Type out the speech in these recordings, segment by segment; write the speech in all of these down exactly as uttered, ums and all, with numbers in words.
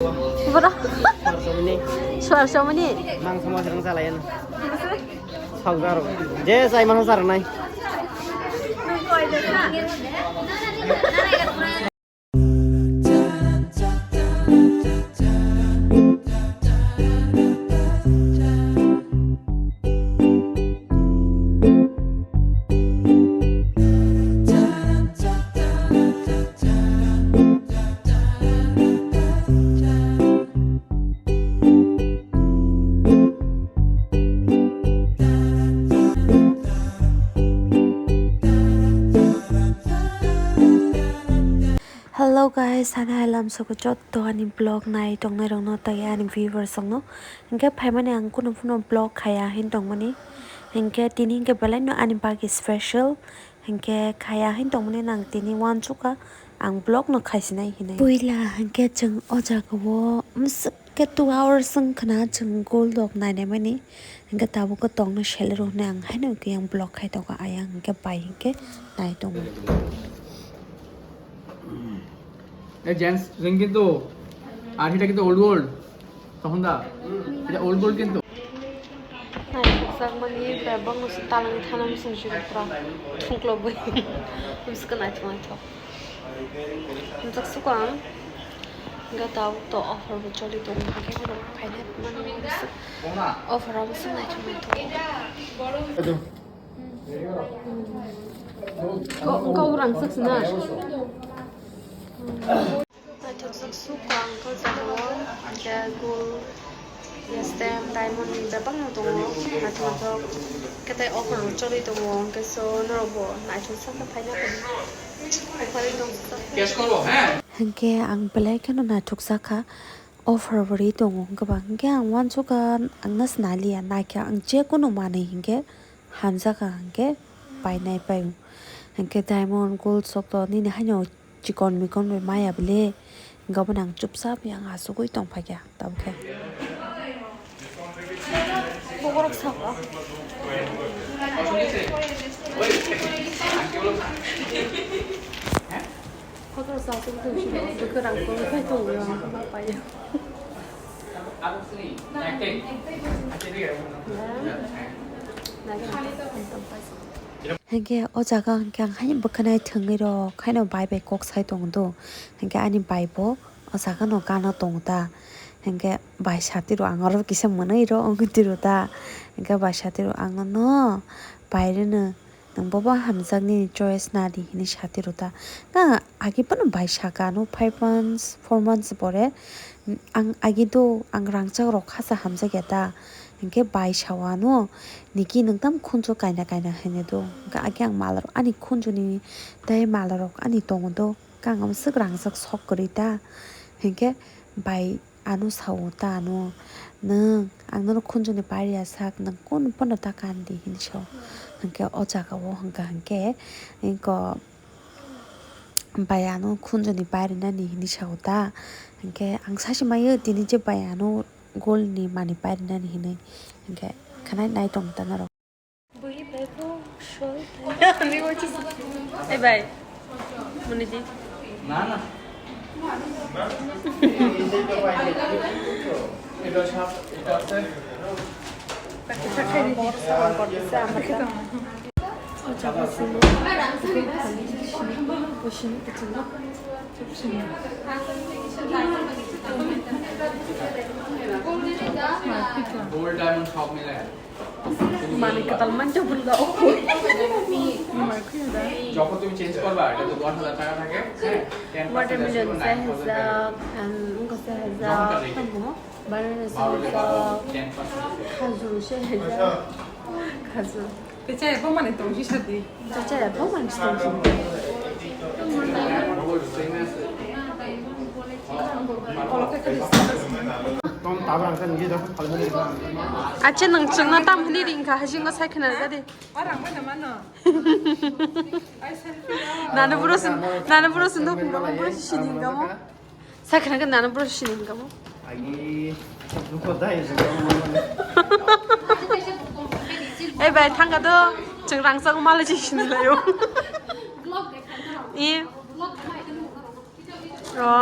Bro. Suar somani. Mang sama serang salayan. Saudar. Je sai mana sarnai. Hello guys, ani hai lamsoko jotto ani vlog nai tongnai rokno tei ani viewers rokno. Hinkhe phaimani ang kunu phano vlog khaya hin tongmani. Hinkhe tini hinkhe belai no ani bagwi special. Hinkhe khaya hin tongmani nang tini uansukha ang vlog no khaisinai hinwi. Puila hinkhe chwng o jaga o mswk khe two hours wng khna chwng gold rok nainaimani. Hinkhe tabuk o tongno selero hinwi ang haino khe ang vlog khai tongo ayang hinkhe bai hinkhe nai tongo. এই gents ring কিন্তু, আর এটা কিন্তু old gold. তখন দা, এটা old gold কিন্তু। Naithokjakmani bebak no se talangni thana bwswng se pura thungklogwi. Bwswk naithok naithok. Hamjak suko ang. Hinkhe tabuk to offer bo choli tongo. Hinkhe borok phainai mani bwswk offer o bwswk naithok naithok. Kau, kau rang sak sina. Naithokjak suk ang kau jagao, hinkhe gold, yes, stem, diamond ni bebak no tongo, naithok naithok, khe tei offer rok choli tongo, hinkhe so norok bo naithokjak khe phaina khe offer rok tong. Hinkhe ang belai kheno naithokjak kha, offer bo ri tongo, hinkhe ba hinkhe ang uansukha, ang no sinaliya, naikha ang je kunu manwi hinkhe. Hamjakha hinkhe painai paio. Hinkhe diamond, gold sok to nini haino chikon mikon bai maya bole. Hinkhe obono ang chupsa yang asugwi tongphaikha tabukhe. Bokorok saka. Kotor sa asuk tong sino, bwkha rang tong khai tong yo, ma paio. Hinkhe o jaga hinkhe ang hai bwkhanai thwngwi rok haino bai bai kok sai tongo do. Hinkhe ani bai bo o jaga no gana tongo ta. Hinkhe bai sati rw ang oro kisa mwnwi rw wngwi twi rw ta. Hinkhe bai sati rw ang no bai rwno. Nwng bobo hamjak nini choice nadi hinwi sati rw ta. Nga agi phano bai saka ano five months, four months pore, ang agi do ang rangchak rok khasa hamjakya ta. Hinkhe bai sao ano niki nwng tam khunju kaina kaina hinwi do. Hinkhe agi ang mal rok ani khunjuni tei mal rok ani tongo do. Kang amswk rangchak sok kwrwi ta. Hinkhe bai ano sao ta ano, "Nwng ang nono khunjuni pai rwya sak, nwng kunu phano ta kan di," hinwi sao. Hinkhe o jaga o hwnka hinkhe, eko bai ano khunjuni pai rwnani hinwi sao ta. Hinkhe ang sachi maio tini je bai ano gold ni manwi pai rwnani hinwi. Hinkhe khwnai nai tong ta norok. Bui bai bo, shol bai. Ani bo chis. Ei bai. Muni di. না, না। এটা সাপ, এটা আছে। Gold diamond সব মিলে। Mani kwtal mancha bwrwi ba o. Mani khwna da. যখন তুমি চেঞ্জ করবা, এটা তো দশ হাজার টাকা থাকে, হ্যাঁ, ten percent Watermelon se hajak, ang wngkha se hajak, tamo banana se hajak, khajur se hajak, khajur. Techa ebo mani tongsi sadi. Techa ebo mani tongsi. Acha nwng chwngno tam hwnwi ringkha, haisingo sai khna rwdi. Nana bro sin, nana bro sin, nana bro sin, nana bro sin, nana bro sin. Sakhnakhe nana bro sini hinwi kamo. Agi duko dai. Ei bai, thangkha do, chwng rangchak malai se sini laio. E. Ro.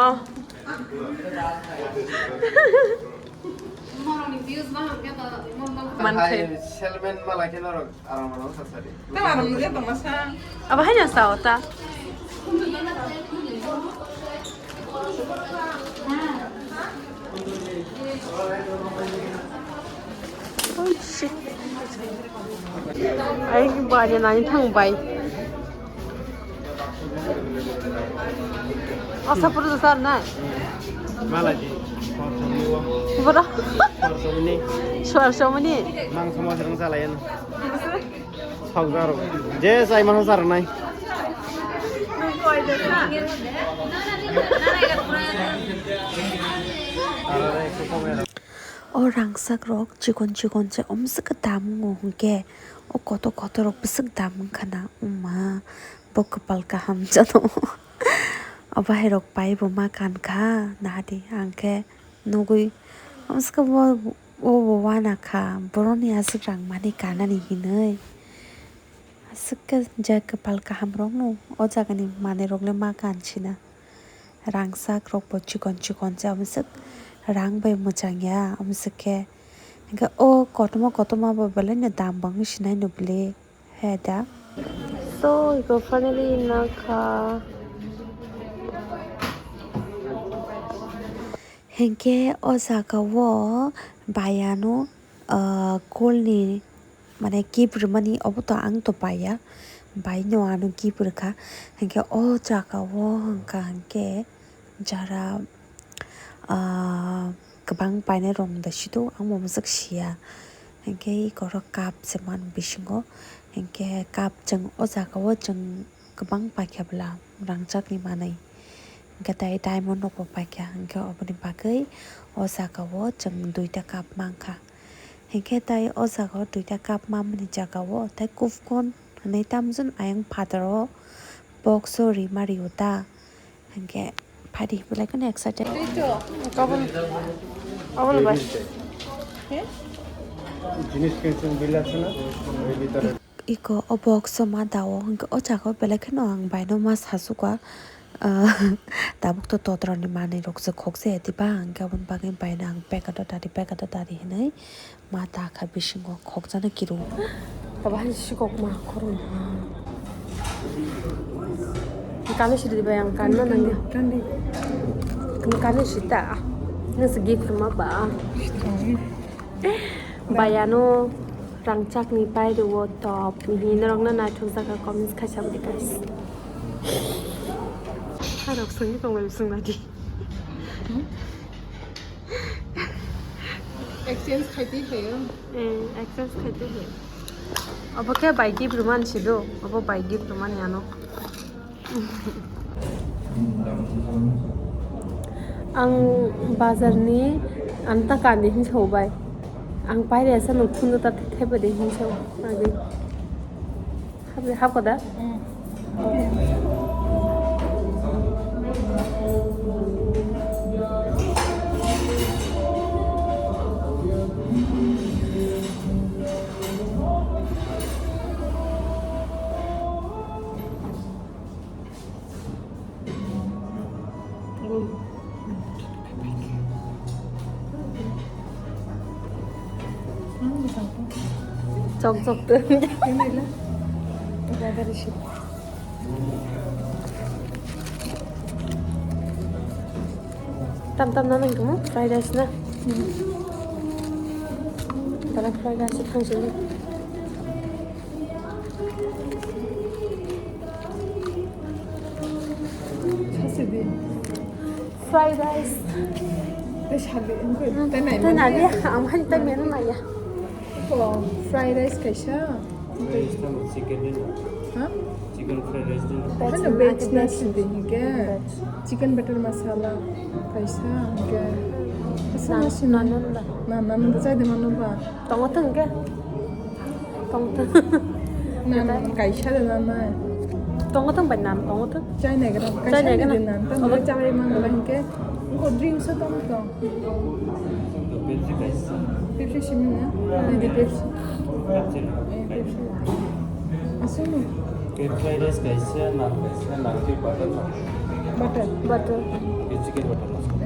Mankhai. Hai, salesman mala khe norok aram aram sa sadi. Tala rong je tongma sa. Abo haino sao ta. Oh, shit. Ai, bari nani thang bai. Asa puru sar na. Malaji. Bro. Suar somni. Mang sama serang salayan. Sok jaro. Je sai masa sarnai. O rangchak rok chikon chikon se omswk dam wngo hwnkhe o kotor kotor rok bwswk dam wngkha na wngma bo kwpal kaham jano. O bahai rok pai bo ma kankha nahadi ang khe nugui omswk bo o bo wana kha boroni aswk rang mani kanani hinwi aswk khe je kwpal kaham rok no o jaga ni manwi rok le ma kansina. Rangchak rok bo chikon chikon se, omo swk rang bai mwchang ya, omo swk khe. Hwnkhe o kotorma kotorma bo belai no dam bo wng sinai no bwle, he da. So, iko finally na kha. Hwnkhe o jaga o bai ano, ah, gold ni mane gift rwmani obo to ang to bai ya, bai no ano gift rwkha, hwnkhe o jaga o hwnkha hwnkhe jara, ah, kwbang painai rok da sido ang bo bwswk siya, hwnkhe eko oro cup se man bisingo, hwnkhe cup chwng o jaga o chwng kwbang paikha bwla rangchak ni manwi, hwnkhe tai diamond rok bo paikha, hwnkhe oboni bagwi o jaga o chwng duita cup mankha. Hinkhe tai o jaga o duita cup mamani jaga o tai Kufkon hinui tamjani ayang phataro box o rima rio ta. Hinkhe phaidi belai kheno excited. Aboni, aboni bai. Jinis kinsong bill aswna, oi bitare. Iko o box o ma dao, hinkhe o jaga o belai kheno ang bai no ma sasuka. Ah, tabuk to totroni manwi rok se khokjaya diba, hwnkhe aboni bagwi bai no ang packet o dari, packet o dari hinui ma ta kha bisingo khokjano kiru. Tabuk hai sikok ma khorang. Kani sidi bai ang kanna nangya. Kandi. Kani sita. Nasi gift ma ba. Bayano rangchakni pai rwo top. Mihi norokno naithok jaga comments khaisa bwdi guys. Harok swngwi tongbai swngna di. Exchange khaitwi khayo. Eh, exchange khaitwi khayo. Obo khe bai gift rwmani sido. Obo bai gift rwmani ano. Ang bazarni ang ta kandi hinsa bai. Ang paire asa nung khundu ta thepade hinsa agi. Hap, hap koda? Chok chok tu. Tam tam na nang kamu fried rice na. Tara fried rice thang sini. Fried rice. Tei sadi, tei nai mani. Tei nai, ang hani tei menu nai ya. Fried rice kaisa. Fried rice tamo chicken din. Ha? Chicken fried rice din. Hano veg na sidi hingke. Chicken butter masala kaisa hingke. Asa na sini. Na na na chai de manu ba. Tongo tong ke? Tong tong. Nan kaisa de nan nai. Tongo tong bai nan tongo tong. Chai nai gra. Chai nai gra. Nan tong chai mang gra hingke. Ko drinks o tong tong. Pepsi kaisa. Pepsi simi na. Di Pepsi. Pepsi. Eh, Pepsi. Asunu. Fried rice kaisa, nan kaisa, nan ke butter na. Butter. Butter. Chicken butter masala.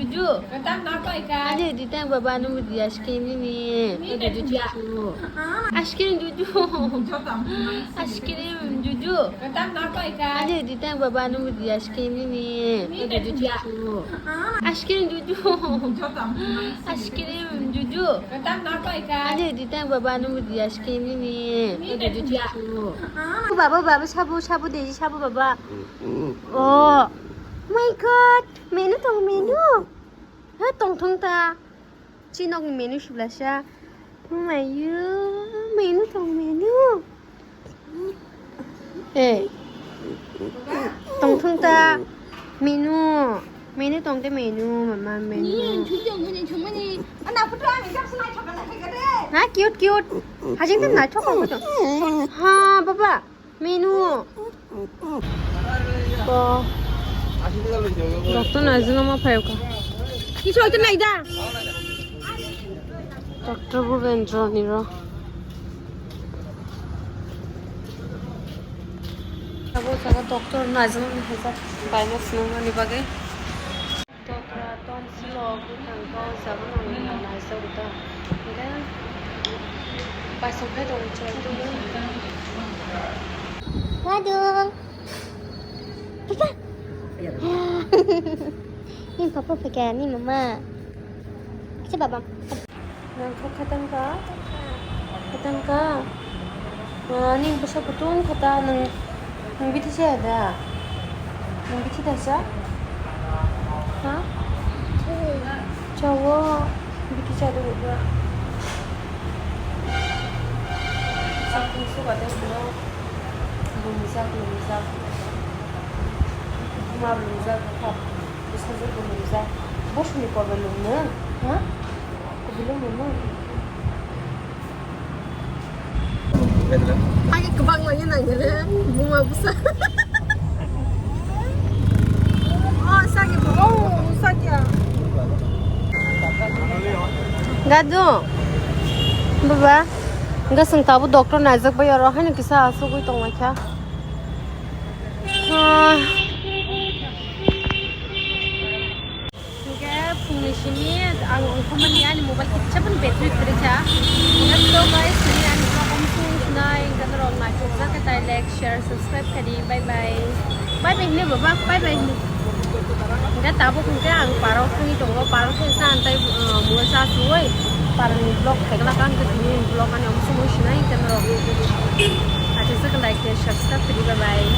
Juju. Ani di tang baba anu di ice cream ni ni. Juju. Ice cream Juju. Ice cream Juju. Ani di tang baba anu di ice cream ni ni. Juju. Ice cream Juju. Ice cream Juju. Ani di tang baba anu di ice cream ni ni. Juju. Baba baba sabu sabu de sabu baba. Oh my god, menu tong menu. Ha tong thung ta. Chinok ni menu sibla sa. Mayu, menu tong menu. Hey. Tong thung ta. Menu. Menu tong te menu, mama menu. Ni yang chujong ni chumani. Ana putra ni jap sanai thokala thokade. Ha cute cute. Hajing te nai thokal ko. Ha baba. Menu. Ko. Doctor naijwkma phaiwkha. Kisa hoito naida. Doctor Bhuvendra niro. Abo jaga doctor naijwkma phaiwkha. Baino phunukmani bagwi. Tokra tonsil o bwkhang kok jabon ang naijak da. Hingke paisok khai tongo chwrai tongwi. Wadu. Papa. Ni papa phaikha ni mama. Acha baba. Nang kha khatang ka? Khatang ka? Ah, nini bwsa kutung kha ta, nang, nang bithi chaya da? Nang bithi da cha? Ha? Chawo, bithi cha do ba. Sakung suka de no. Lumjak, lumjak. Buma lumjak, ha. Bwsajwk bo lumjak. Bosongni kobe lumnw, ha? Kobe lumnw. Agi kwbang lagi nangere, buma bwsa. Oh, sagi, oh, sagi. Gadu. Baba. Gasung tabu doctor naijak bai oro haino kisa asugwi tonglaikha. Ah. Hingke phungni simi ang ongkhormani ani mobile kitsa phano battery kwrwi kha. Hingke so guys, tini ani vlog omsong sinai, hingke norok naithokjak khe tai like, share, subscribe khe di. Bye bye. Bye bye hini baba, bye bye hini. Hingke tabuk hingke ang parok thangwi tongo, parok thangsa ang tai, uh, mobile charge rwui parani vlog khaikhlak ang khe tini vlog ani omsong sinai, hingke norok naithokjak khe like, share, subscribe khe di. Bye bye.